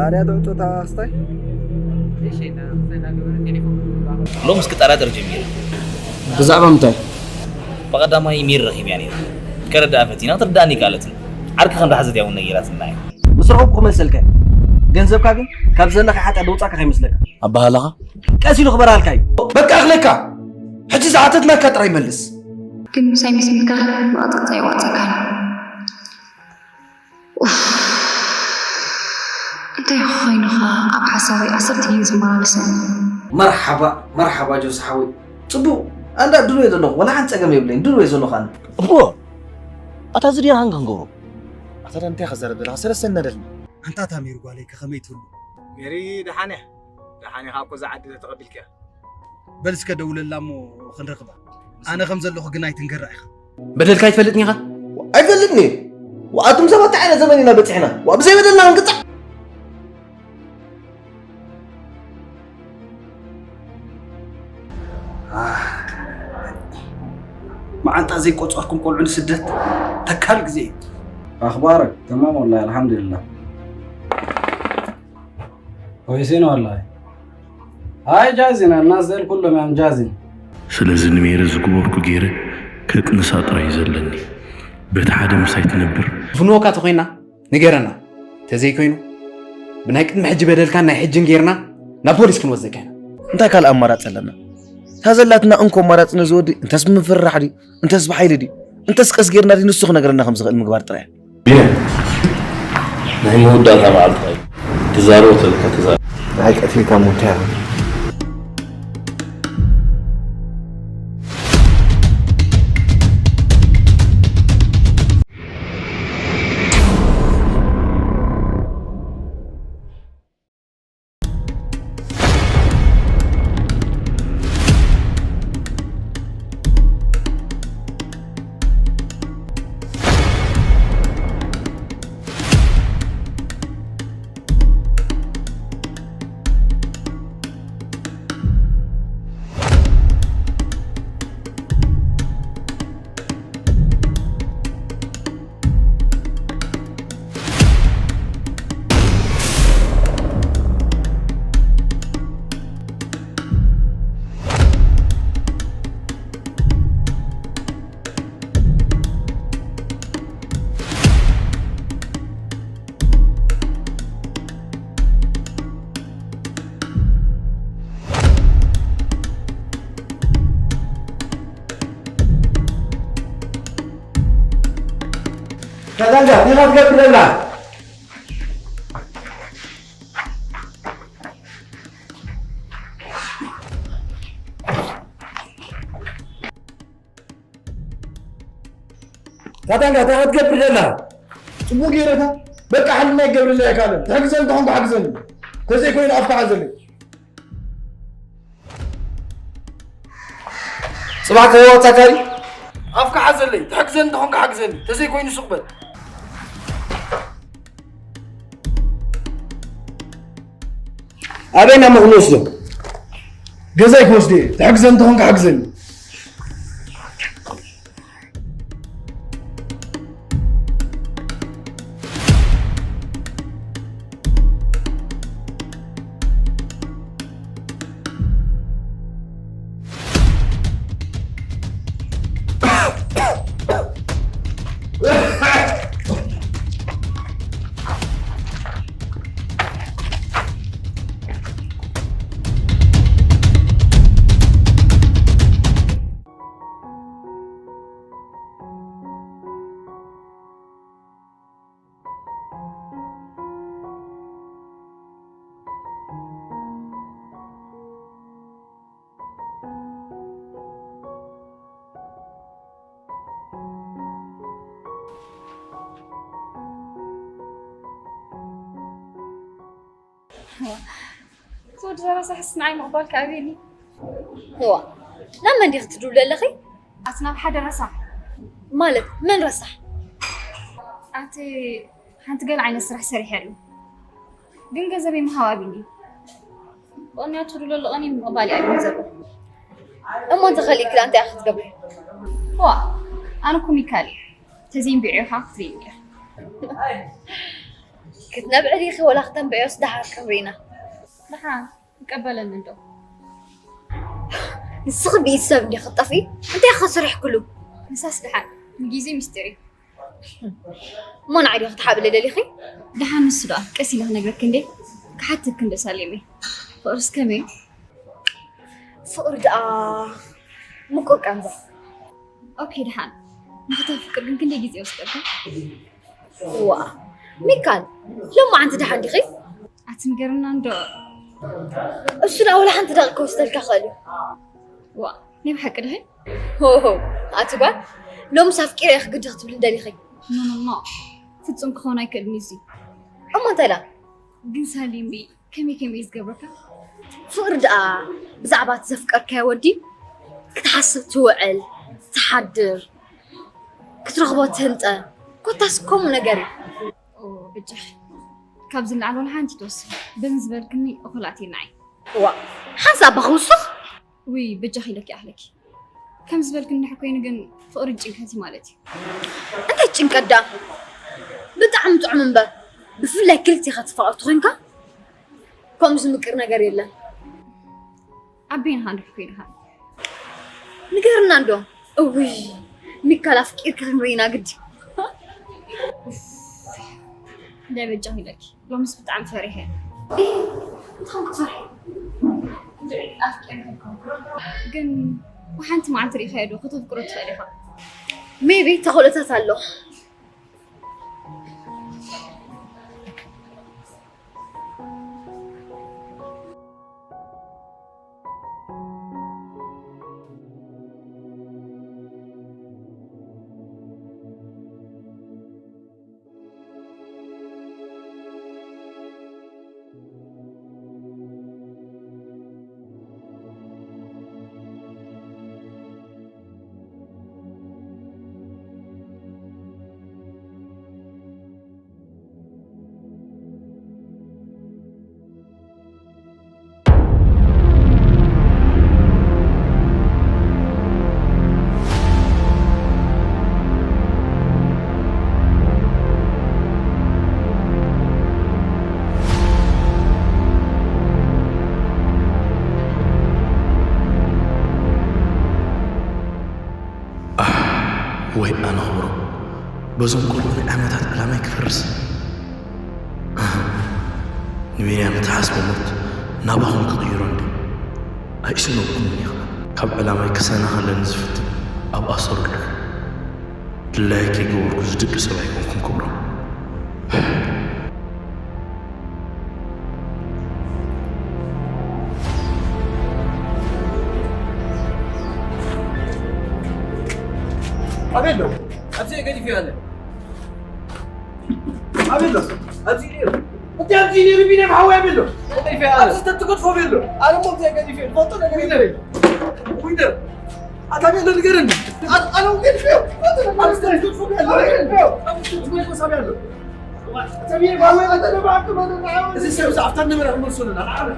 ታዲያ ተውፅኦ ታክስታይ? ሎምስ ክጠራጠር ጀሚረ። ብዛዕባ ምንታይ? ብቐዳማይ ሜሪ ረኺበያ ነይረ። ከረድኣ ፈቲና ክትርድኣኒ ኣይከኣለትን። ዓርኪ ከም ዝሓዘት እያ እውን ነጊራትና እያ። ምስ ረኸብኩ ክመልሰልካ እየ። ገንዘብካ ግን ካብ ዘለካ ሓጢኣት ደውፃእካ ከይመስለካ። ኣባህላኻ? ቀስ ኢሉ ክበርሃልካ እዩ። በቃ ኣኽለካ። ሕጂ ዝሓተትናካ ጥራይ መልስ። ግን ምሳይ ምስ ምካር መቐጥቀጥ ኣይዋፀካን። ኡፍ፣ እንታይ ኮይኑ ኸ ኣብ ሓሳበይ ዓሰርተ ግዜ ዝመላለሰኒ? መርሓባ መርሓባ ጆስ ሓወይ። ፅቡቕ ኣንዳ ድልዎ ዘለኹ ዋላ ሓንቲ ፀገም የብለይን ድልዎ ዘለኹ ኣነ። እቦ ኣታ እዚ ድያ ሃንጋ ንገብሮ ኣታ ዳ እንታይ ከዛረብ ዘለኻ ሰለስተ እናደልና ኣንታ እታ ሜሪ ጓለይ ከኸመይ ትህሉ? ሜሪ ደሓን እያ። ደሓን ኢኻ እኮ እዛ ዓዲ ተተቐቢልክያ። በል እስከ ደውለላ እሞ ክንረኽባ። ኣነ ከም ዘለኹ ግን ኣይትንገራ ኢኻ። በደልካ ኣይትፈልጥን ኢኻ። ኣይፈልጥን እየ። ኣቱም ሰባት እንታይ ዓይነት ዘመን ኢና በፂሕና? ዋ ብዘይ በደልና ክንቅፃዕ። መዓንጣ ዘይቆፀርኩም ቆልዑ ንስደት ተካል ግዜ እዩ። أخبارك؟ تمام والله الحمد لله. كويسين والله. هاي جاهزين الناس ديل كلهم يا جاهزين. ስለዚ ንሜሪ ዝግበርኩ ገይረ ከጥንሳ ጥራይ እዩ ዘለኒ። በቲ ሓደ ምሳይ ትነብር። ፍንወካ ተኾይና ንገረና፣ ተዘይኮይኑ ብናይ ቅድሚ ሕጂ በደልካን ናይ ሕጅን ገይርና ናብ ፖሊስ ክንወስደካ ኢና። እንታይ ካልእ ኣማራጺ ኣለና? እታ ዘላትና እንኮ ኣማራጺ ነዚ ወዲ እንተስ ብምፍርራሕ ድዩ እንተስ ብሓይሊ ድዩ እንተስ ቀስ ገይርና ድዩ ንሱ ክነግረና ከም ዝኽእል ምግባር ጥራይ እያ። ቢንያም ናይ መወዳእታ መዓልትኻ እዩ ትዛረቦ ተለካ ተዛረብ። ንዓይ ቀቲልካ ሞት እያ። ከዛንጋ ዲኻ ትገብር ዘላ? ታታንጋ እንታይ ክትገብር ደላ? ጽቡቕ ገይረካ በቃ ሓልና ይገብርለይ ኣካለ ትሕግዘኒ እንተኾንኩ ሓግዘኒ ተዘይኮይኑ ኣፍካ ሓዘለይ። ጽባሕ ከየወጻካ ድዩ? ኣፍካ ሓዘለይ፣ ትሕግዘኒ እንተኾንካ ሓግዘኒ፣ ተዘይኮይኑ ሱቕ በል። ኣበይ ናሞ ክንወስዶ? ገዛይ ክወስዶ እየ፣ ትሕግዘኒ እንተኾንካ ሓግዘኒ። ትወዲ ረሳሕስ ንዓይ ምቕባልካ ኣበየኒ? እዋ ናብ መን ዲኺ ትድውሊ ኣለኺ? ኣቲ ናብ ሓደ ረሳሕ። ማለት መን ረሳሕ? ኣቲ ሓንቲ ገለ ዓይነት ስራሕ ሰሪሐሉ ግን ገንዘበይ ምሃብ ኣቢኒ። ብቕንያቱ ትድውሎ ኣለቐኒ ምቕባል እዩ ኣቢኒ ዘሎ። እሞ እንተኸሊእኪ ደኣ እንታይ ኢኺ ክትገብሪ? እዋ ኣነ እኮ ሚካል እየ። ተዘይንቢዑ ኢኻ ክትርእይኒ ኢኻ። ክትነብዒ ዲኺ ወላ ክተንብዕዮስ ደሓር ክንሪና። ደሓን፣ ይቀበለኒ እንዶ። ንስኺ ብኢድ ሰብ እንዲኺ ክትጠፍኢ? እንታይ ኢኺ ሰሪሕክሉ? ንሳስ ደሓን፣ ንግዜ ሚስጢር እዩ። እሞ ንዓይ ዲኺ ክትሓብሊ ደሊኺ? ደሓን ንሱ ደኣ ቀስ ኢለ ክነግረኪ እንዴ። ክሓተኪ እንዶ ሳሌመይ። ፍቕርስ ከመይ እዩ? ፍቕሪ ደኣ ምቁር ቃንዛ። ኦኬ ደሓን። ንኽተፍቅር ግን ክንደይ ግዜ ይወስደካ? ዋ ሚካል፣ ሎማዓንቲ ደሓን ዲኺ? ኣትንገርና እንዶ። እሱ ደኣ ወላ ሓንቲ ደቂቕ ክወስደልካ ክእል እዩ። ዋ ናይ ብሓቂ ድኺ? ሆሆ ኣቲ ጓል፣ ሎምስ ኣፍቂረ እየ ክግዲ ክትብሊ ደሊኺ? ኖ ኖ ኖ፣ ፍጹም ክኸውን ኣይክእልን እዩ እዚ። እሞ እንታይ ደኣ? ግን ሳሌመይ ከመይ ከመይ እዩ ዝገብረካ? ፍቕሪ ደኣ ብዛዕባ እቲ ዘፍቀርካዮ ወዲ ክትሓስብ ትውዕል ትሓድር፣ ክትረኽቦ ትህንጠ፣ ኮታስ ከምኡ ነገር እዩ። ኦ በጃኺ፣ ካብዚ ንላዕሊ ዋላ ሓንቲ ትወስን በን ዝበልክኒ እኹላት እየ ንዓይ። ዋ ሓንሳብ እባ ክውስኽ። ውይ በጃኺ ኢለኪ ኣኽለኪ። ከም ዝበልክኒ እንድሕር ኮይኑ ግን ፍቕሪ ጭንቀት እዩ ማለት እዩ። እንታይ ጭንቀት ደኣ? ብጣዕሚ ጥዑም እምበር፣ ብፍላይ ክልቴኻ ትፋቐር ተኾይንካ ከምኡ ዝምቅር ነገር የለን። ኣቤንኻ እንድሕር ኮይንኻ ንገርና እንዶ። እውይ ሚካል ኣፍቂርኪ ክንርኢ ኢና ግዲ። እንታይ በጃኺ ኢለኪ። ሎምስ ብጣዕሚ ፈሪሐ። እንታይ ክትፈርሒ? እንድዒ ኣፍቂረ ከይኮንኩ። ግን ብሓንቲ መዓልቲ ርኢኻዮ ዶ ከተፍቅሮ ትኽእል ኢኻ? ሜቢ ተኽእሎታት ኣሎ። ኣህ፣ ወይ ኣነ ክብሮ፣ በዞም ቁሩብ ናይ ዓመታት ዕላማይ ክፈርስ። ኣህ፣ ንቢንያም እተሓስቦ ሞት ናባኹም ክቕይሮ እንዲ ኣይስነኩምን ኢኻ። ካብ ዕላማይ ክሰናኸለኒ ዝፍትን ኣብኣ ሰሩ ኣለኹ። ድላየይ ከይገበርኩ ዝድቂ ሰብ ኣይኮንኩን ክብሮ። ኣበይ ኣሎ? ኣብዚ ገዲፉ ኣለ። ኣበይ ኣሎ? ኣብዚ ነይሩ። እቲ ኣብዚ ነይሩ ቢንያም ሓወይ ኣበይ ኣሎ? ገዲፉ ኣለ። ኣብዚ ተትገድፎ ኣበይ ኣሎ? ኣነ እሞ እንታይ ገዲፉ? ትፈልጦ ነገር የለን። ዊንደር፣ ኣታ ኣበይ ኣሎ ንገረኒ። ኣነ፣ ኣነ እውን ገዲፉ። ኣብዚ ተትገድፎ ኣበይ ኣሎ? ኣብዚ ተትገድፎ ኣበይ ኣሎ? እዚ ሰብ እዚ ኣብታ ነበረ ክመልሶ ኣለና። ንዓና።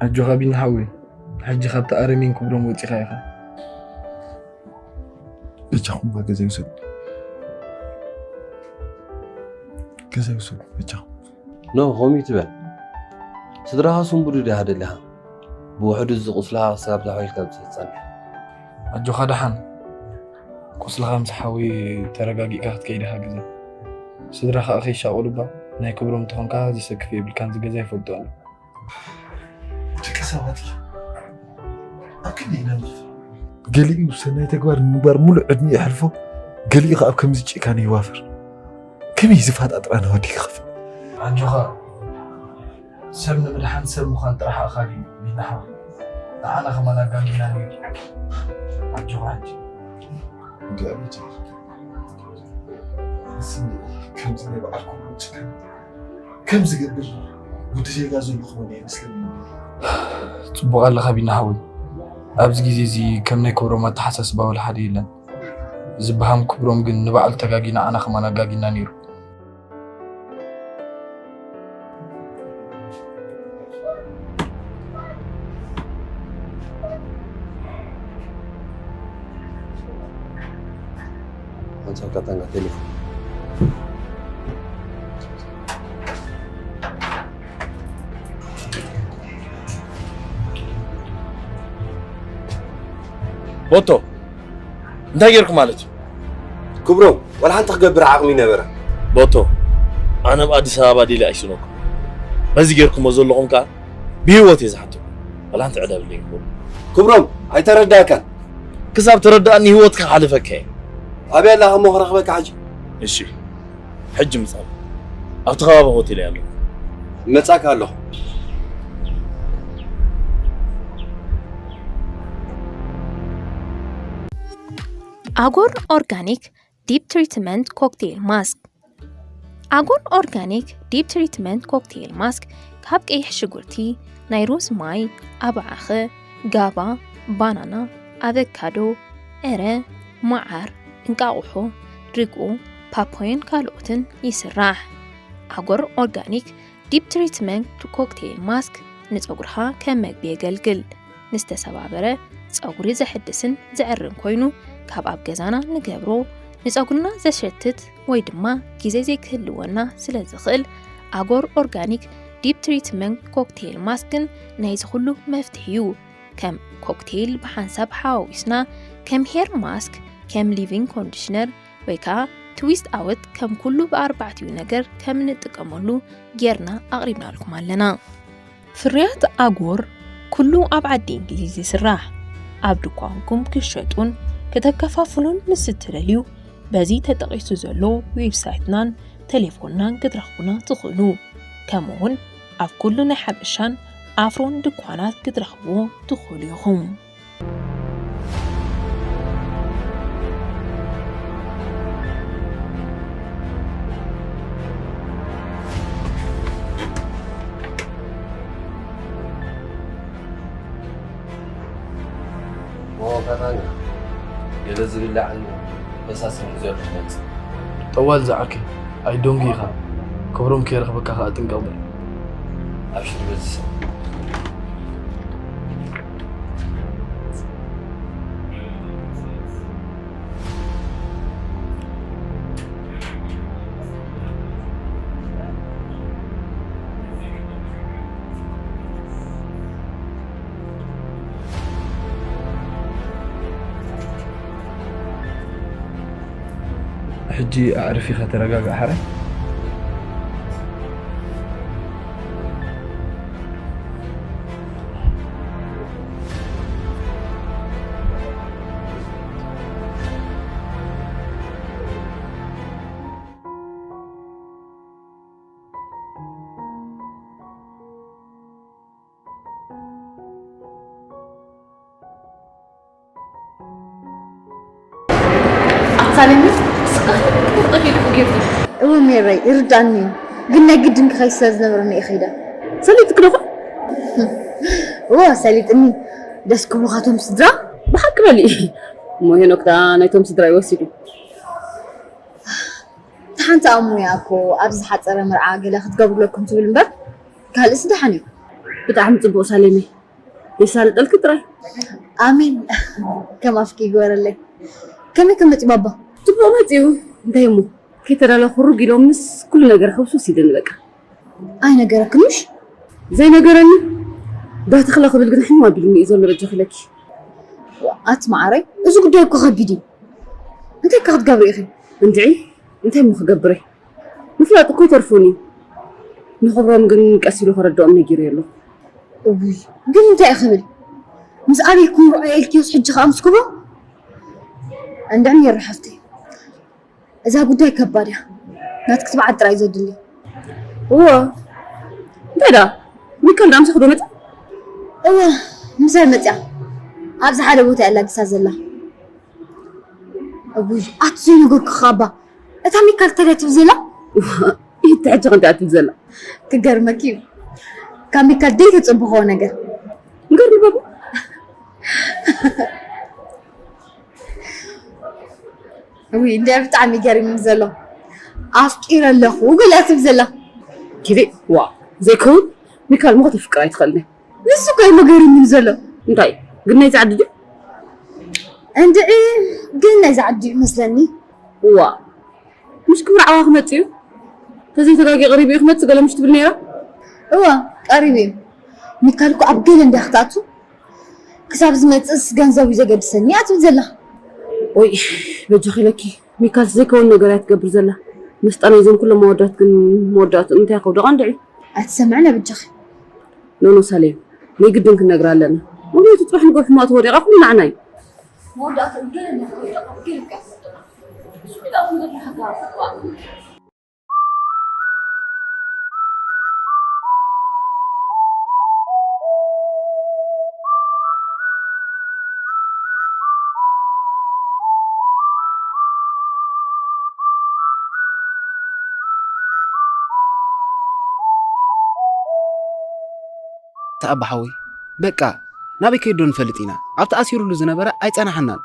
ኣጆኻ ቢኒ ሓወይ፣ ሕጂ ካብቲ ኣረሜን ክብሮም ወጺኻ ኢኻ። በጃኹም እባ ገዛ ይውሰድ። ገዛ ይውሰድ በጃኹም። ኖ፣ ከምኡ ትበል። ስድራኻ ስንቡድ ዲኻ ደሊኻ? ብውሕዱ እዚ ቁስልኻ ክሳብ ዛሕዊልካ ምስ ትጸንሕ። ኣጆኻ ደሓን። ቁስልኻ ምስ ሓዊ ተረጋጊእካ ክትከይድ ኢኻ ገዛ። ስድራ ከኣ ከይሻቐሉ እባ፣ ናይ ክብሮም እንተኾንካ ዘሰክፍ የብልካን፣ እዚ ገዛ ይፈልጦ ኣሎ። ደቂ ሰባት ኣብ ክንዲ ኢና ንኸፍእ። ገሊኡ ሰናይ ተግባር ንምግባር ሙሉእ ዕድሚኡ የሕልፎ፣ ገሊኡ ከኣ ኣብ ከምዚ ጭካነ ይዋፈር። ከመይ እዚ ፋጣ ጥራና ወዲ ክኸፍእ? ኣጆኻ፣ ሰብ ንምድሓን ሰብ ምዃን ጥራሕ ኣኻሊ እዩ ቢኒ ሓወይ። ንዓና ከማን ኣጋጊና ነይሩ። ኣጆኻ ሕጂ። እንዲ ኣቤት። እዚ ከምዚ ናይ በዓል ኩሉ ጭካነ ከም ዝገብር ወዲ ዜጋ ዘሎ ክኾን እየ መስለኒ። ጽቡቕ ኣለኻ ቢኒ ሓወይ። ኣብዚ ግዜ እዚ ከም ናይ ክብሮም ኣተሓሳስባ ወላ ሓደ የለን። ዝብሃም ክብሮም ግን ንባዕሉ ተጋጊ ንዓና ከማን ኣጋጊና ነይሩ። ኣጋጣሚ ቴሌፎን። ቦቶ፣ እንታይ ጌርኩ ማለት እዩ? ክብሮም፣ ዋላ ሓንቲ ክገብር ዓቕሚ ነበረ። ቦቶ፣ ኣነ ኣብ ኣዲስ ኣበባ ዲለ ኣይስነኩም። በዚ ጌርኩሞ ዘለኹም ከኣ ብህይወት እየ ዝሓተኩም። ዋላ ሓንቲ ዕዳ ብለይ ክብሮም። ክብሮም፣ ኣይተረዳእካን። ክሳብ ተረዳእኒ ህይወትካ ሓልፈካ እየ። ኣበይ ኣለኻ እሞ ክረኽበካ ሕጂ? እሺ፣ ሕጂ ምጻእ ኣብቲ ከባቢ ሆቴል እየ ኣለኹ። መጻካ ኣለኹ። ኣጎር ኦርጋኒክ ዲፕ ትሪትመንት ኮክቴል ማስክ። ኣጎር ኦርጋኒክ ዲፕ ትሪትመንት ኮክቴል ማስክ ካብ ቀይሕ ሽጉርቲ፣ ናይ ሮዝ ማይ፣ ኣባዓኸ፣ ጋባ፣ ባናና፣ ኣቨካዶ፣ ዕረ፣ መዓር፣ እንቃቑሖ፣ ርግኦ፣ ፓፓዮን ካልኦትን ይስራሕ። ኣጎር ኦርጋኒክ ዲፕ ትሪትመንት ኮክቴል ማስክ ንጸጉርኻ ከም መግቢ የገልግል። ንዝተሰባበረ ጸጉሪ ዘሕድስን ዘዕርን ኮይኑ ካብ ኣብ ገዛና ንገብሮ ንጸጉርና ዘሸትት ወይ ድማ ግዜ ዘይክህልወና ስለ ዝኽእል ኣጎር ኦርጋኒክ ዲፕ ትሪትመንት ኮክቴል ማስክን ናይዚ ኩሉ መፍትሒ እዩ። ከም ኮክቴል ብሓንሳብ ሓዋዊስና ከም ሄር ማስክ፣ ከም ሊቪንግ ኮንዲሽነር ወይ ከዓ ትዊስት ኣውት ከም ኩሉ ብኣርባዕቲኡ ነገር ከም እንጥቀመሉ ጌርና ኣቕሪብናልኩም ኣለና። ፍርያት ኣጎር ኩሉ ኣብ ዓዲ እንግሊዝ ይስራሕ። ኣብ ድኳንኩም ክሸጡን ከተከፋፍሉን ምስ እትደልዩ በዚ ተጠቒሱ ዘሎ ዌብሳይትናን ቴሌፎንናን ክትረኽቡና ትኽእሉ። ከምኡውን ኣብ ኩሉ ናይ ሓበሻን ኣፍሮን ድኳናት ክትረኽብዎ ትኽእሉ ኢኹም። ሞኸራኛ ገለ ዝብላዕን ፈሳስን ዘሎ ትመጽእ። ጠዋል ዝዓርከይ ኣይዶንጊ ኢኻ። ክብሮም ከይረኽበካ ከኣ ጥንቀቕ በል። ኣብሽር በዚ ሰብ። ሕጂ ኣዕርፍ ኢኻ ተረጋጋእ ሓራይ። ኣታ ለሚ ስኻ ክትጠፊ ኢልኩ ጌርኩ። እወ ሜረይ ይርዳኒ እዩ፣ ግን ናይ ግድን ክኸይድ ስለ ዝነበረኒ እየ ከይደ። ሰሊጥክ ዶ ኾን? እወ ሰሊጥኒ። ደስ ክብሉኻቶም ስድራ። ብሓቂ በሊ። እሞ ሄኖክ ደኣ ናይቶም ስድራ ይወሲዱ። እታ ሓንቲ ኣሙያ እኮ ኣብዚ ዝሓፀረ መርዓ ገለ ክትገብሩለኩም ትብል እምበር ካልእስ ደሓን እዩ። ብጣዕሚ ፅቡቕ ሳሌመይ። የሳልጠልኪ ጥራይ። ኣሜን። ከም ኣፍኪ ይግበረለይ። ከመይ ከም መፂ ባባ? ፅቡቕ መፂኡ። እንታይ እሞ ከይተዳለኹ ሩግ ኢሎም ምስ ኩሉ ነገር ሕውስውስ ኢለኒ በቃ። ኣይነገረክንሽ? ዘይነገረኒ ዳተኽለ ክብል ግን ሕም ኣቢሉኒ እዩ ዘሎ በጃኺ ኢለኪ። ኣቲ መዓረይ፣ እዚ ጉዳይ እኮ ከቢድ እዩ። እንታይ ከ ክትገብሪ ኢኺ? እንድዒ እንታይ እሞ ክገብር እየ? ምፍላጥ እኮ ይተርፎን እዩ። ንኽብሮም ግን ቀስ ኢሉ ከረድኦም ነጊረዮ ኣለኹ። እውይ ግን እንታይ ክብል? ምስ ኣበይኩም ርኣዮ ኢልክዮስ ሕጂ ከኣ ምስ ክብሮም? እንድዕም የረ ሓፍተይ፣ እዛ ጉዳይ ከባድ እያ። ናትኪ ትብዓት ጥራይ ዘድሊ። እወ እንታይ ደኣ ሚካል ደኣ ምሳኹ ዶ መጸ? እወ ምሳይ መጽያ። ኣብዚ ሓደ ቦታ እያ ኣላጊሳ ዘላ። እውይ ኣቲ ዘይነገርኩ ካባ እታ ሚካል እንታይ ትብል ዘላ? ኢቲ ሕጂ ከምቲ ኣትብል ዘላ። ክገርመኪ እዩ ካብ ሚካል ደይ ተጽብኾ ነገር። ንገርኒ ባባ። እውይ እንደ ብጣዕሚ ገርምኒ ዘሎ ኣፍቂረ ኣለኹ ገለ ትብል ዘላ። ኪዲ ዋ ዘይከውን ሚካል ሞ ከተፍቅር ኣይትኽእልን። ንሱ እኮ እዩ ገሪሙኒ ዘሎ። እንታይ ግን ናይዚ ዓዲ ድዩ? እንድዒ ግን ናይዚ ዓዲ እዩ መስለኒ። እዋ፣ ምሽ ክብሪ ዓዋ ክመጽእ እዩ። ተዘይተጋጊ ቀሪቡ እዩ ክመጽእ ገለ ምሽ ትብል ነይራ። እዋ፣ ቀሪቡ እዩ። ሚካል እኮ ኣብ ገለ እንድያ ክትኣቱ። ክሳብ ዝመጽእስ ገንዘብ እዩ ዘገድሰኒ እያ ትብል ዘላ። ወይ፣ በጃኺ ኢለኪ። ሚካል ዘይከውን ነገር እያ ትገብር ዘላ። መስጣ ናይዞም ኩሎም መወዳት ግን መወዳእቱ እንታይ ክውደቕ እንድዒ። ኣይትሰምዕን በጃኺ። ኖኖ ሳሌም፣ ናይ ግድን ክንነግራ ኣለና። ምኽንያቱ ጽባሕ ንግሆ ሕማቕ ተወዲቓ ኩሉ ንዓና እዩ። መወዳእቱ ግን ተኣባ ሓወይ፣ በቃ ናበይ ከይዱ ንፈልጥ ኢና። ኣብቲ ኣሲሩሉ ዝነበረ ኣይጸናሓናን።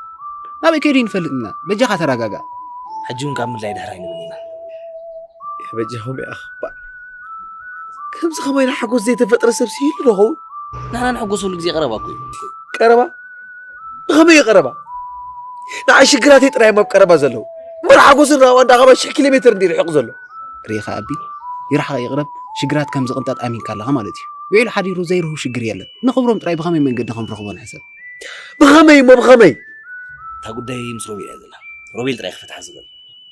ናበይ ከይዱ ንፈልጥ ኢና። በጃኻ ተረጋጋእ። ሕጂ እውን ካብ ምድላይ ድሕር ኣይንብል ኢና። የበጃኹም እያ ክባል። ከምዚ ከማይ ሓጎስ ዘይተፈጥረ ሰብ ስኢሉ ዶ ኸውን? ንሕና ንሕጎሰሉ ግዜ ቀረባ እኮ እዩ። ቀረባ? ብኸመይ እዩ ቀረባ? ንዓይ ሽግራተይ ጥራይ እዮም ኣብ ቀረባ ዘለዉ። እምበር ሓጎስን ራህዋን ደኣ ካባይ ሽሕ ኪሎ ሜትር እንድዩ ርሒቑ ዘሎ። ርኢኻ ኣቢ፣ ይርሓቕ ይቕረብ ሽግራት ከም ዝቕንጠጥ ኣሚንካ ኣለኻ ማለት እዩ። ውዒሉ ሓዲሩ ዘይርህው ሽግር የለን። ንኽብሮም ጥራይ ብኸመይ መንገዲ ከም ንረኽቦ ንሕሰብ። ብኸመይ እሞ ብኸመይ? እታ ጉዳይ ምስ ሮቤል እያ ዘላ። ሮቤል ጥራይ ክፈትሓ ዝኽእል።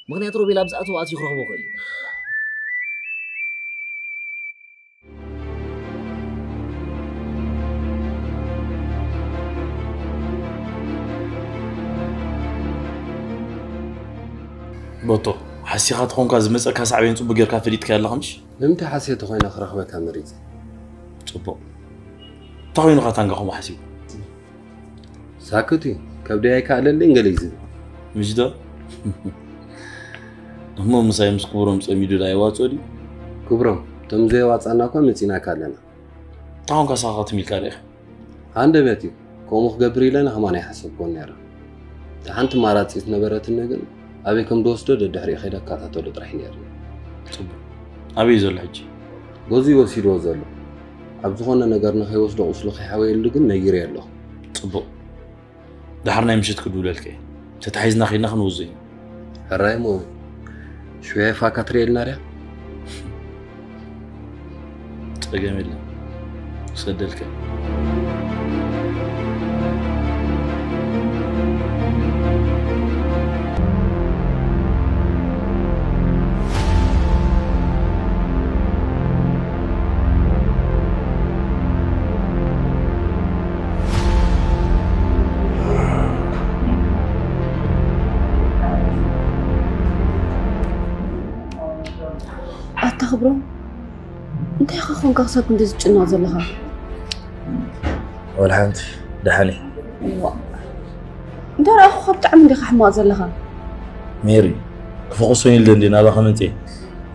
ምኽንያቱ ሮቤል ኣብ ዝኣተወ ኣትዩ ክረኽቦ ይኽእል እዩ። ቦቶ፣ ሓሲኻ ተኾንካ ዝመጸካ ሳዕቤን ጽቡቕ ጌርካ ፈሊጥካዮ ኣለኻ ምሽ? ንምንታይ ሓስየ ተኾይነ ክረኽበካ መሪጸ? ጽቡቕ። እንታይ ኮይኑ ኢኻ ታንጋ ከምኡ ሓሲብካ? ሳክት እዩ፣ ከብደይ ኣይከኣለለይን ገለ እዩ ዝብል። ምሽ ዶ? እሞ ምሳይ ምስ ክብሮም ጸሚዱ ዶ ኣይዋጽኦ ድዩ? ክብሮም፣ እቶም ዘየዋጻእና እኳ መጺእናካ ኣለና። እንታይ ኾንካ ሳኽት ኢልካ ርኢኻ? ሃንደበት እዩ። ከምኡ ክገብር ኢለ ንኸማን ኣይሓሰብኩዎን ነይረ። እታ ሓንቲ ኣማራጺ ዝነበረትኒ ግን ኣበይ ከም ዝወስዶ ደድሕሪኡ ከይደ እከታተሎ ጥራሕ እዩ ነይርኒ። ጽቡቕ። ኣበይ እዩ ዘሎ ሕጂ? ገዝኡ እዩ ወሲድዎ ዘሎ። ኣብ ዝኾነ ነገር ንኸይወስዶ ቁስሉ ከይሓወየሉ ግን ነጊረዮ ኣለኹ። ጽቡቕ። ደሓር ናይ ምሸት ክድውለልካ እየ። ተታሒዝና ኬድና ክንውዞ ኢና። ሕራይ እሞ ሽውያ ፋካ ትርእየልና ድያ? ጸገም የለን። ክሰደልካ እየ። ኣታ ክብሮም፣ እንታይ ኢኻ ኾንካ ክሳብ ክንድዚ ትጭነቕ ዘለኻ? ወላ ሓንቲ፣ ደሓን እየ። እዋ፣ እንዳ ረኣኹኻ ብጣዕሚ እንዲኻ ሕማቕ ዘለኻ። ሜሪ፣ ክፈቑሶ ኢለ እንዲ ናባኺ መፅየ፣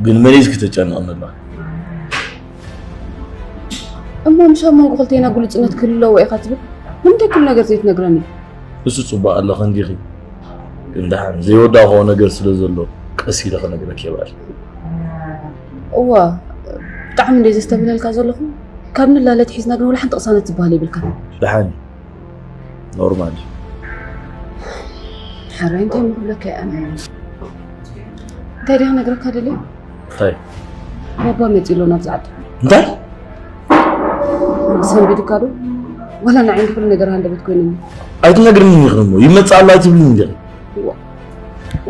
ግን መን እዩ እስኪ ተጨንቕኒ ኣለኺ? እሞ ምሽ ኣብ መንጎ ክልቴና ግሉጽነት ክህልዎ ኢኻ ትብል? ንምንታይ ኩሉ ነገር ዘይትነግረኒ? እሱ ጽቡቕ ኣለኺ እንዲኺ፣ ግን ደሓን ዘይወዳእክዎ ነገር ስለ ዘሎ ቀስ ኢለ ክነግረኪ እየ በል። እዋ፣ ብጣዕሚ እንድየ ዘስተብህለልካ ዘለኹ። ካብ ንላለ ኣትሒዝና ግን ወላ ሓንቲ ቅሳነት ዝበሃል የብልካን። ደሓን እዩ። ኖርማል እዩ። ሕራይ እንታይ እሞ ክብለካ እየ ኣነ? እንታይ ድየ ክነግረካ ደልየ? እንታይ? ባባ መጺኡ ኣሎ ናብዚ ዓዲ። እንታይ? ሰንቢድካ ዶ? ዋላ ንዓይ ኩሉ ነገር ሃንደበት ኮይኑኒ። ኣይትነግርንን ኢኽን እሞ ይመጽእ ኣሎ ኣይትብልንን ዲኺ?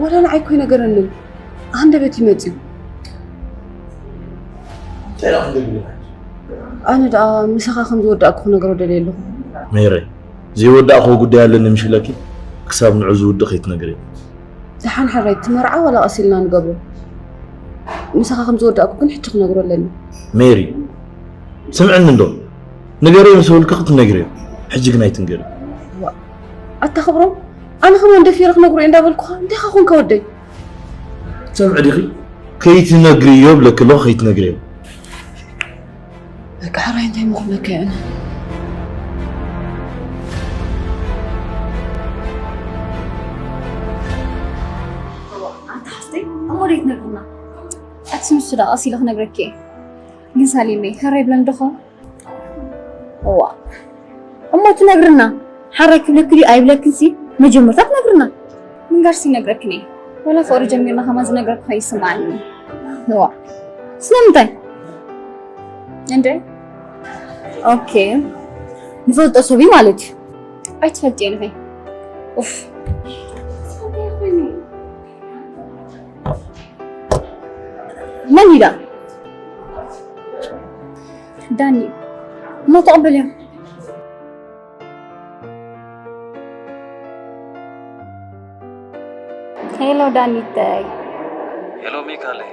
ዋላ ንዓይ እኮ ኣይነገረንን። ሃንደበት እዩ መጺኡ። እንታይ ደኣ ክንገብር ኢና? ኣነ ደኣ ምሳኻ ከም ዝወዳእኩ ክነግሮ ደልየ ኣለኹ። ሜረይ፣ ዘይወዳእክዎ ጉዳይ ኣለኒ ምሽ ኢለኪ ክሳብ ንዑ ዝውድእ ከይትነግርዮ። ደሓን ሕራይ፣ እቲ መርዓ ዋላ ቀስ ኢልና ንገብሮ። ምሳኻ ከም ዝወዳእኩ ግን ሕጂ ክነግሮ ኣለኒ። ሜሪ፣ ስምዕኒ እንዶ። ንገርዮ ምስ በልኩ ክትነግርዮ። ሕጂ ግን ኣይትንገርዮ። ዋእ፣ ኣታ ክብሮም፣ ኣነ ከማን ደፊረ ክነግሮ እየ እንዳበልኩኻ፣ እንታይ ኢኻ ኮንካ ወደይ? ትሰምዒ ዲኺ? ከይትነግርዮ እብለኪ ኣለኹ፣ ከይትነግርዮ። በቃ ሕራይ እንታይ ምኹነካ እየ ኣነ። ኣንታ ሓፍተይ እሞ ደይ ትነግርና? ኣቲ ንሱ ደኣ ቀስ ኢለ ክነግረኪ እየ። ግን ሳሌመይ ሕራይ ይብለኒ ዶ ኸውን? እዋ እሞ ትነግርና? ሓራይ ክብለኪ ድዩ ኣይብለክን ሲ መጀመርታ ትነግርና። ምንጋርሲ ይነግረክን እየ። ወላ ፍቕሪ ጀሚርና ከማን ዝነግረካ ከይስምዓኒ። እዋ። ስለምንታይ? እንዴ? ኦኬ። ንፈልጦ ሰብ እዩ ማለት እዩ። ኣይትፈልጥዮ ንኸይ። ኡፍ። መን ኢዳ? ዳኒ። እሞ ተቐበልዮ። ሄሎ ዳኒተይ። ሄሎ ሚካለይ፣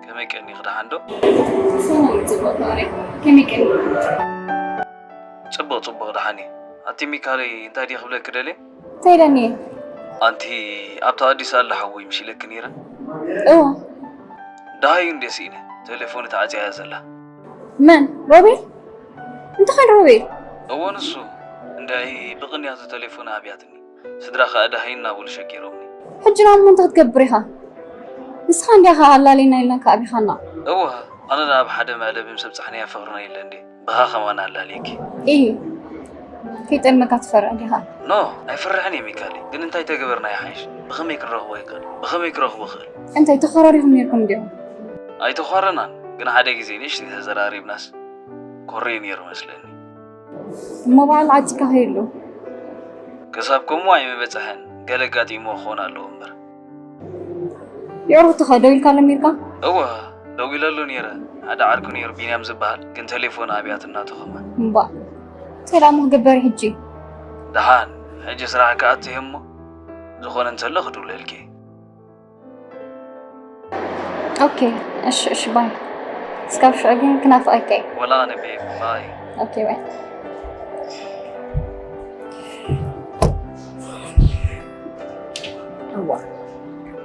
ከመይ ቀኒኺ? ደሓን ዶ? ሰላም፣ ጽቡቕ ፍቕረይ። ከመይ ቀኒኺ? ጽቡቕ፣ ጽቡቕ፣ ደሓን እየ። ኣቲ ሚካለይ፣ እንታይ ድየ ክብለኪ ደልየ? እንታይ ኢለኒ እየ? ኣንቲ ኣብታ ኣዲስ ኣላ ሓወይ ምሽ ኢለኪ ነይረ? እወ። ደሃዩ እንድየ ስኢነ፣ ቴሌፎኑ ተዓጽያ እያ ዘላ። መን? ሮቤል? እንታይ ኾን ሮቤል? እወ፣ ንሱ። እንድዒ ብቕንያቱ ቴሌፎኑ ኣብያትኒ። ስድራ ኸኣ ደሃዩ እናበሉ ሸጊሮምኒ። ሕጂ ናብ እሞ እንታይ ክትገብር ኢኻ? ንስኻ እንዲኻ ኣላሊና ኢልናካ ኣቢኻና። እወ፣ ኣነ ደኣ ኣብ ሓደ መዕለቢ ምስ ኣብጻሕናዮ ፍቕርና የለ እንዴ፣ ብኻ ከማን ኣላልየኪ። ኢሂ፣ ከይጠልመካ ትፈርሕ ዲኻ? ኖ፣ ኣይፈርሕን እየ ሚካሊ፣ ግን እንታይ ተገበርና ይሓይሽ? ብኸመይ ክንረኽቦ ይኽእል? ብኸመይ ክረኽቦ ይኽእል? እንታይ ተኾራሪኹም ነይርኩም ድዮም? ኣይተኾረናን፣ ግን ሓደ ግዜ ንእሽተይ ተዘራሪብናስ ኮርዩ ነይሩ መስለኒ። እሞ በዓል ዓጺካ ከይሉ? ክሳብ ከምኡ ኣይምበጽሐን፣ ገለ ኣጋጢምዎ ክኸውን ኣለዎ እምበር። የዕሩኽትኸ ደው ኢልካሎም ነይርካ? እወ፣ ደዊለሉ ነይረ። ሓደ ዓርኩ ነይሩ ቢንያም ዝበሃል፣ ግን ቴሌፎን ኣብያቱ እናተኸማ። እምባእ፣ እንታይ ደኣ እሞ ክግበር ሕጂ? ደሓን፣ ሕጂ ስራሕ ክኣቱ እየ እሞ፣ ዝኾነ እንተሎ ክድውለልኪ እየ። ኦኬ፣ እሺ፣ እሺ፣ ባይ። እስካብ ሽዑ ግን ክናፍቐካ እየ። ወላ ኣነ ቤብ፣ ባይ። ኦኬ፣ ባይ። እዋ፣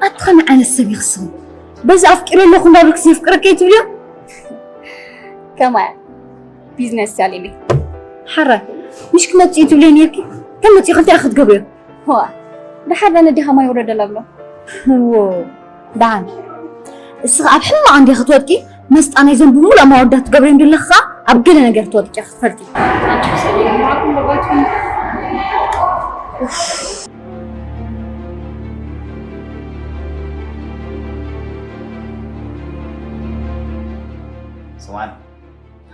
ኣቲ ከመይ ዓይነት ሰብ ይኽስም? በዚ ኣፍቂረ ኣለኹ እንዳበልክስ የፍቅረካ እዩ ትብልዮ? ከማያ፣ ቢዝነስ እያ ሊሊ። ሓራይ፣ ምሽ ክመጽእ እዩ ትብልዮ ነይርኪ? ከም መጺኡ ክልተ ክትገብርዮ? ዋ፣ ደሓር ዳነ ዲኻ ማይ ውረደላ ብሎ። ዎ፣ ደሓን። እስኻ ኣብ ሕማቕ እንዲኻ ክትወድቂ፣ መስጣ ናይ ዘን ብምሉእ ማወዳት ትገብርዮም ዘለኻ፣ ኣብ ገለ ነገር ትወድቂ ክትፈልጢ። ስማዕኒ፣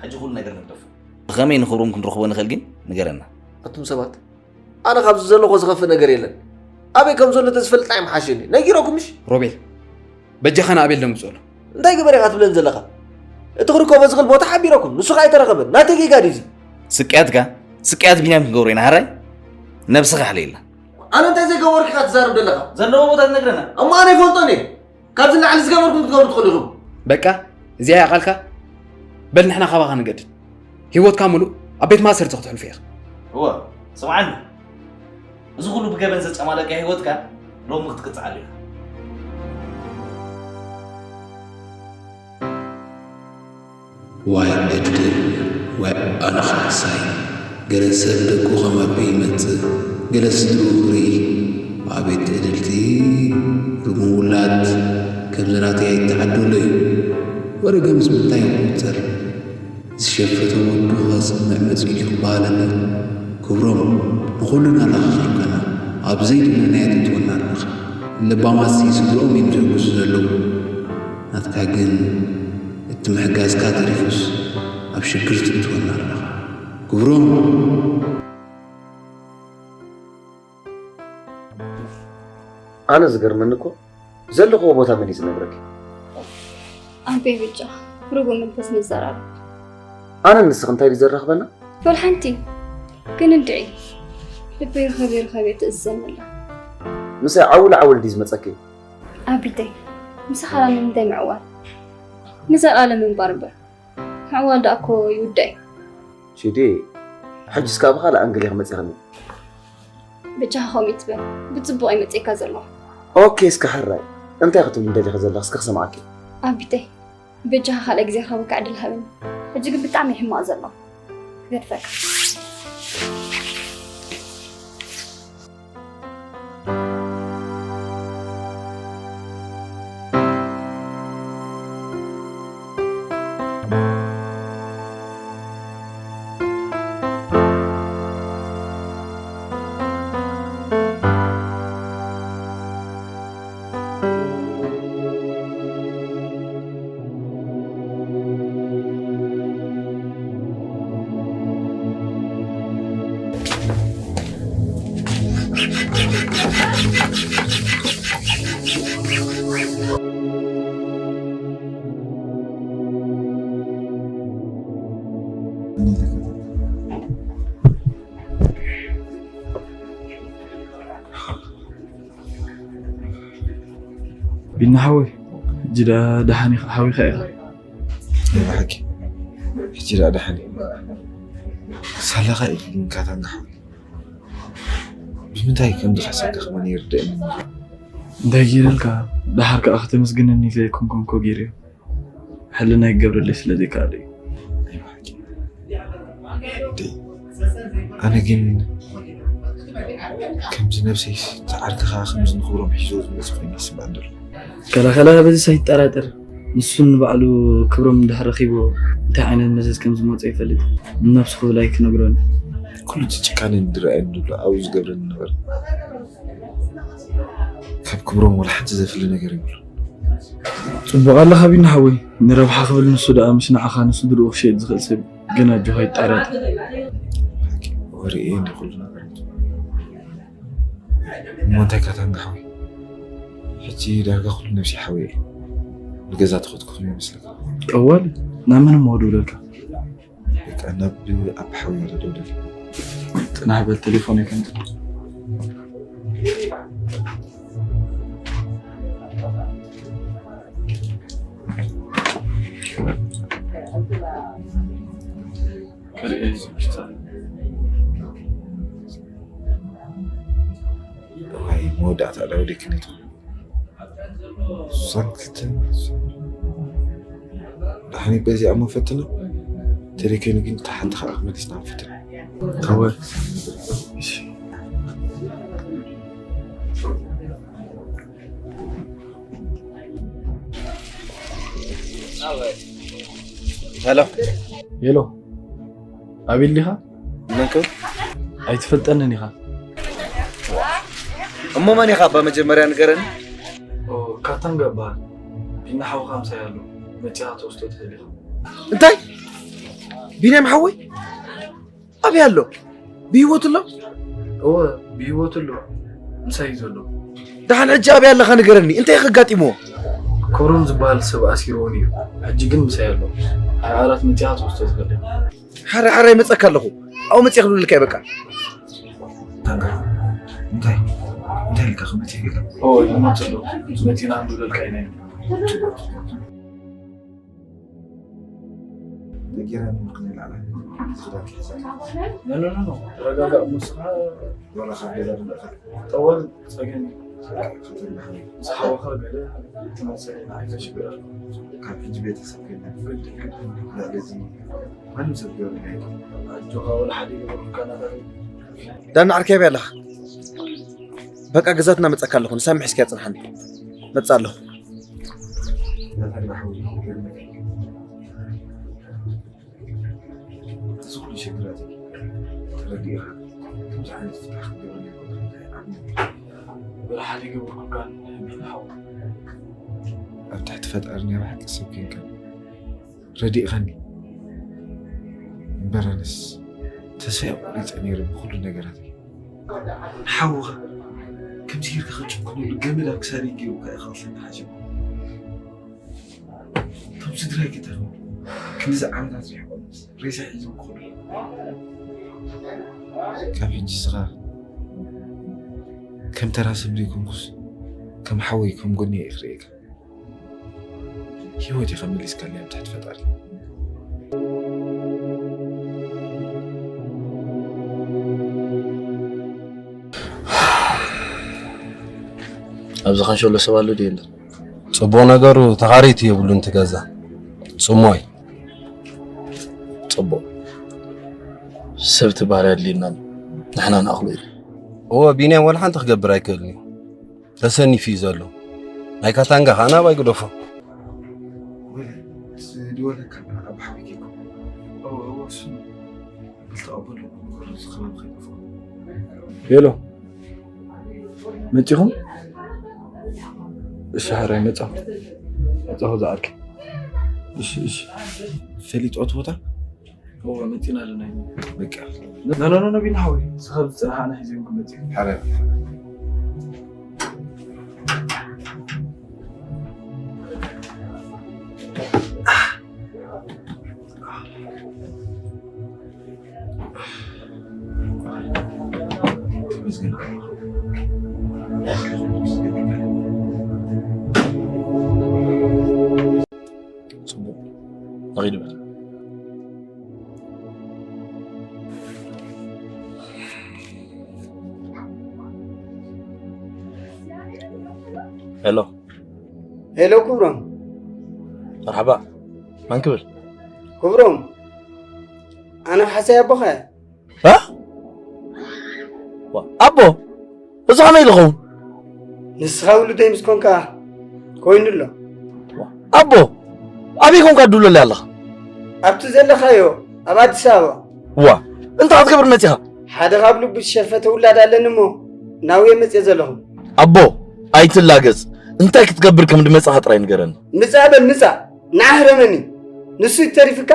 ሕጂ ኩሉ ነገር ንግደፎ። ብኸመይ ንኽብሮም ክንረኽቦ ንኽእል ግን ንገረና። ኣቱም ሰባት፣ ኣነ ካብዚ ዘለኹ ዝኸፍእ ነገር የለን። ኣበይ ከም ዘሎ ተዝፈልጥ እንታይ ምሓሸኒ? ነጊረኩም ምሽ? ሮቤል፣ በጃኻ ንኣቤል ደንግጸሉ። እንታይ ግበር ኢኻ ትብለን ዘለኻ? እቲ ክርከቦ ዝኽእል ቦታ ሓቢረኩም፣ ንሱ ኸኣ ኣይተረኸበን። ናተይ ጌጋ ድዩ እዚ? ስቅያትካ፣ ስቅያት ቢንያም ክንገብሮ ኢና፣ ሕራይ? ነብስኻ ኣሕልየልና። ኣነ እንታይ ዘይገበርኩ ኢኻ ትዛረብ ዘለኻ? ዘለዎ ቦታ ትነግረና። እሞ ኣነ ኣይፈልጦን እየ። ካብዚ ንላዕሊ ዝገበርኩም ክትገብሩ ትኽእሉ ኢኹም። በቃ፣ እዚኣ እያ ቃልካ? በል ንሕና ካባኻ ንገድድ። ህይወትካ ምሉእ ኣብ ቤት ማእሰርቲ ከተሕልፎ ኢኻ። እወ፣ ስምዓኒ። እዚ ኩሉ ብገበን ዘጨማለቀ ህይወትካ ሎሚ ክትቅጻዓሉ ኢኻ። ዋይ ዕድል፣ ዋይ ኣነ ካሕሳይ። ገለ ሰብ ደቁ ከመርዑ ይመጽእ፣ ገለ ስድርኡ ክርኢ። ኣቤት ትዕድልቲ፣ ርጉም ውላድ ከምዚ ናተይ ኣይተዓደሎ እዩ። ወረ ገምስ ምንታይ ይቑጸር? ዝሸፈተ ወዱ ከስምዕ መጺኡ ክበሃለኒ። ክብሮም፣ ንኹሉ ናላኻኺርካና፣ ኣብ ዘይደለናዮ ተእትወና ኣለኻ። ለባማትሲ ስድርኦም እዮም ዘሕጉሱ ዘለዉ። ናትካ ግን እቲ ምሕጋዝካ ተሪፉስ ኣብ ሽግር ተእትወና ኣለኻ። ክብሮም! ኣነ ዝገርመኒ እኮ፣ ዘለኽዎ ቦታ መን እዩ ዝነግረኪ? ኣቤ ብጫ፣ ርጉም መንፈስ ንዘራረብ። ኣነ ንስኺ እንታይ ድዩ ዘራኽበና? ወላ ሓንቲ። ግን እንድዒ፣ ልበይ ርኸብ ይርኸብ እየ ትእዝዘኒ ኣላ። ምሳይ ዓውል ዓውል ድዩ ዝመጸኪ? ኣቢተይ፣ ምሳኻ ንምንታይ ምዕዋል? ንዘለኣለም ምንባር እምበር። ምዕዋል ደኣ እኮ ይውዳእ እዩ። ቺዲ፣ ሕጂስ ካብ ካልእ ኣንግል ኢኺ መጺኽኒ። በጃኻ ከምኡ ኣይትበል። ብጽቡቕ እየ መጺኤካ ዘለኹ። ኦኬ፣ እስከ ሕራይ። እንታይ ክትብሊ ደሊኺ ዘለኺ? እስከ ክሰምዓኪ። ኣቢተይ፣ በጃኻ ካልኣይ ግዜ ክረኽበካ ዕድል ሃበኒ። ሕጂ ግን ብጣዕሚ እየ ሕማቕ ዘለኹ። ክገድፈካ። ቢና ሓወይ፣ ሕጂ ደኣ ደሓን ኢኻ፣ ሓዊኻ ኢኻ። ናይ ብሓቂ፣ ሕጂ ደኣ ደሓን እየ። ሳላኻ ኢልካ ታንጋ ሓወይ። ብምንታይ ከም ዝኸሰካ ከማን ይርደእኒ። እንታይ ገይረልካ? ደሓር ከኣ ከተመስግነኒ ዘይኮንኩን እኮ ገይረዮ። ሕልናይ ክገብረለይ ስለ ዘይከኣለ እዩ። ናይ ብሓቂ። እንዴ፣ ኣነ ግን ከምዚ ነብሰይስ እቲ ዓርክኻ ከምዚ ንኽብሮም ሒዞ ዝመጽእ ኮይኑ ይስምዐኒ ዘሎ። ከላኸላ በዚ ኣይትጠራጠር። ንሱ ንባዕሉ ክብሮም እንድሕር ረኺብዎ እንታይ ዓይነት መዘዝ ከም ዝመጾ ይፈልጥ። ንነብሱ ክብል ኣይክነግሮን። ኩሉ እቲ ጭካነ ዝረኣየኒ ዘሎ ኣብኡ ዝገብረኒ ነበረ። ካብ ክብሮም ወላ ሓንቲ ዘፍሊ ነገር የብሉን። ጽቡቕ ኣለኻ ቢና ሓወይ። ንረብሓ ክብል ንሱ ደኣ ምስ ንዓኻ ንስድርኡ ክሸይጥ ዝኽእል ሰብ እዩ። ግን ኣጆኻ ኣይትጠራጠር። ወሬ እየ እንዲ ኩሉ ነገር። እሞ እንታይ ካታንጋ ሓወይ? ሕጂ ዳርጋ ኩሉ ነብሲ ሓወይ እየ። ንገዛ ተኸትኩ ይመስለካ። ጠዋል ናብ መን እሞ ደውለልካ? በቃ ናብ ኣቢ ሓወይ እየ ደውለልካ። ጽናሕ በል ቴሌፎን ኣይከምጽእ። እዋይ መወዳእታ ዳውዲ ክነቱ ሳንክትን ዳሕኒ በዚኣ እሞ ፈትና ተሪከኒ ግን እታ ሓንቲ ከዓ መሊስና ንፈትና። እወ። እሺ። ሄሎ። ሄሎ። ኣቤል ዲኻ? መን ከ? ኣይትፈልጠንን ኢኻ። እሞ መን ኢኻ እባ መጀመርያ ንገረኒ። ኦ፣ ካታንጋ እበሃል። ቢና ሓውኻ ምሳይ ኣሎ። መጺኻ ትወስዶ ትኽእል ኢኻ። እንታይ? ቢንያም ሓወይ? ኣበይ ኣሎ? ብህይወት ኣሎ? እወ፣ ብህይወት ኣሎ። ምሳይ እዩ ዘሎ። ደሓን ሕጂ ኣበይ ኣለኻ ንገረኒ። እንታይ እዩ ከጋጢምዎ? ክብሮም ዝበሃል ሰብ ኣሲርዎ ነይሩ። ሕጂ ግን ምሳይ ኣሎ። ኣብ ዓራት መጺኻ ትወስዶ ትኽእል ኢኻ። ሓራይ ሓራይ መጸካ ኣለኹ። ኣብኡ መጺእ ክብለልካ እየ በቃ። ታንጋ፣ እንታይ? እንታይ ኢልካ ክመጽእ ኢልካ? ኦ፣ ይመጽእ ኣሎ። መጺና ክንብለልካ ኢና። ነጊራ ንምክን ይላላ። ዝኽዳን ክሕዛ። ኖ፣ ኖ፣ ኖ፣ ኖ። ተረጋጋእ፣ እሞ ንስኻ ዋላ ካብ ገዛ ድምፅኻ። ጠወል ጸገም እዩ። ዝሓወኻ ገለ ትመጽእ ኢና፣ ኣይተሽግረካ። ካብ ሕጂ ቤተሰብ ከይና ግድን፣ ግድን። ልዕሊ እዚ ማንም ሰብ ገበረና የለን። ኣጆኻ፣ ወላ ሓደ ይገበርኩካ ነገር የለን። ዳና ዓርከይ ኣበይ ኣለኻ? በቃ ገዛትና መጸካ ኣለኹ። ንሳሚ ሒዝካያ ጽንሓኒ። መጽእ ኣለኹ። ናታ ግዳ ሓውዚ ይገርመካ። እዚ ኩሉ ሽግራት ተረዲእኻ፣ ከምዚ ዓይነት ፍታሕ ክትገብረለይ ምዃንካ ይዓብለኒ። ወላ ሓደ ይገብርኩልካ ቢኒ ሓው። ኣብ ትሕቲ ፈጣሪ ናይ ብሓቂ ሰብ ኬንካ ረዲእኻኒ። እምበር ኣነስ ተስፋ ቆሪጸ ነይረ ብኹሉ ነገራት። ንሓውኻ ከምዚ ጌርካ ክትጭክነሉ ገመድ ኣብ ክሳደይ ገይሩካ ኢኻ ክትብለኒ ሓሲብካ። እቶም ስድራይ ክተርፉ ክንድዚ ዓመታት ርሒቖምስ ሬሳ ሒዞም ክኸዱ። ካብ ሕጂ ንስኻ ከም ተራ ሰብ ዘይኮንኩስ ከም ሓወይ ከም ጎኒ እየ ክርእየካ። ህይወት ኢኻ መሊስካለይ ኣብ ትሕቲ ፈጣሪ። ኣብዚ ካንሸሎ ሰብ ኣሎ ድዩ የለን? ጽቡቕ ነገሩ ተኻረይቲ የብሉን እቲ ገዛ። ጽሞይ። ጽቡቕ። ሰብ ትበሃል ኣድልየና ኣሎ። ንሕና ንኣኽሎ እዩ። እወ፣ ቢንያም ወላ ሓንቲ ክገብር ኣይክእልን እዩ። ተሰኒፉ እዩ ዘሎ። ናይ ካታንጋ ኸኣ ናባይ ግደፎ። ወለ፣ ዝድወለካ ኣባ ሓወይ ኬኮ። እወ፣ እወ፣ እሱ ክልተ ኣቦ ኣለዎ። ዝኸበብ ከይጠፍኦ። ሄሎ፣ መጺኹም? እሺ፣ ሓራይ መጻኹ። መጻኹ ዝዓርከይ። እሺ፣ እሺ። ፈሊጦ እቲ ቦታ? እወ፣ መጺና ኣለና። በቃ። ኖ፣ ኖ፣ ኖ፣ ኖ፣ ቢና ሓወይ። ንስኻ ብዝጸናሕና ሒዘዮም ክመጽእ እዩ። ሓራይ። ጽቡቕ። ንኺድ በል። ሄሎ። ሄሎ ክብሮም። መርሓባ። መን ክብል? ክብሮም። ኣነ ሓሳይ ኣቦኻ እየ። እ? ዋ፣ ኣቦ፣ እዚ ከመይ ኢሉ ኸውን? ንስኻ ውሉደይ ምስ ኮንካ ኮይኑ ኣሎ። ዋ፣ ኣቦ፣ ኣበይ ኮንካ ትድውለለይ ኣለኻ? ኣብቲ ዘለኻዮ፣ ኣብ ኣዲስ ኣበባ። ዋ፣ እንታይ ክትገብር መጺኻ? ሓደ ካብ ልቡ ዝሸፈተ ውላድ ኣለኒ እሞ ናብኡ እየ መጽየ ዘለኹ። ኣቦ፣ ኣይትላገጽ። እንታይ ክትገብር ከም ዝመጻኻ ጥራይ ንገረኒ። ምጻእ በል ምጻእ። ንዓ ህረመኒ። ንሱ እዩ ተሪፍካ?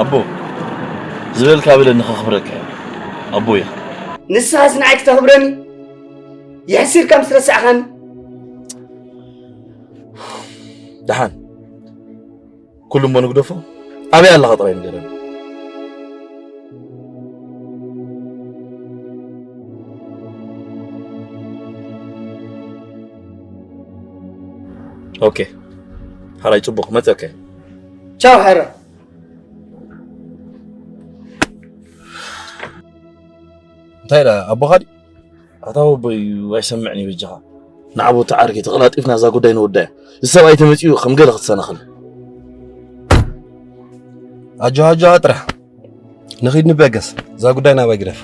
ኣቦ፣ ዝበልካ በለኒ ከኽብረካ እየ። ኣቦ ኢኻ። ንስኻስ ንዓይ ክተኽብረኒ? የሕሲርካ ምስ ረሳዕኻኒ? ደሓን። ኩሉ እሞ ንግደፎ። ኣበይ ኣለኻ ጥራይ ንገረኒ። ኦኬ። ሓራይ ጽቡቕ፣ መጸከ። ቻው ሓራይ። እንታይ ደኣ ኣቦኻ ድዩ? ኣታ ወቦይ ኣይሰምዕን እዩ በጃኻ። ንዓ ቦቲ ዓርከይ ተቐላጢፍና እዛ ጉዳይ ንወዳያ። እዚ ሰብኣይ ተመጺኡ ከም ገለ ክትሰናኸል። ኣጆኻ፣ ኣጆኻ ጥራሕ። ንኺድ ንበገስ። እዛ ጉዳይ ናባይ ግደፍ።